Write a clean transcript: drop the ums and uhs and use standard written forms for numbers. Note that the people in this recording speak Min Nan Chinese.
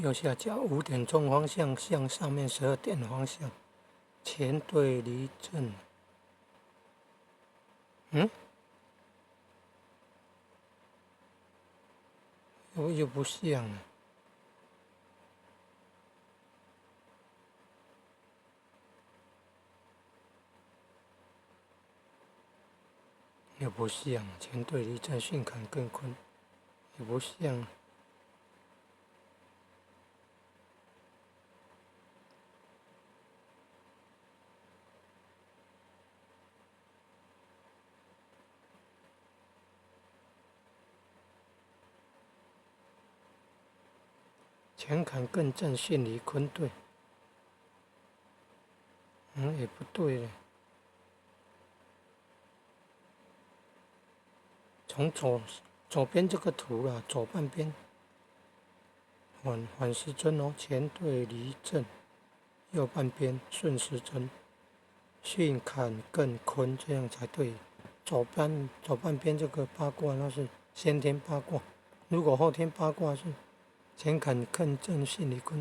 右下角5點鐘方向向上面12點方向，乾兌離震。又不像了。又不像，乾兌離震巽坎艮坤，也不像。乾坎艮震巽離坤兌，也不對嘞。從左邊這個圖啦，左半邊反時針哦，乾兌離震，右半邊順時針，巽坎艮坤這樣才對。左半邊這個八卦那是先天八卦，如果後天八卦是乾坎艮震巽離坤。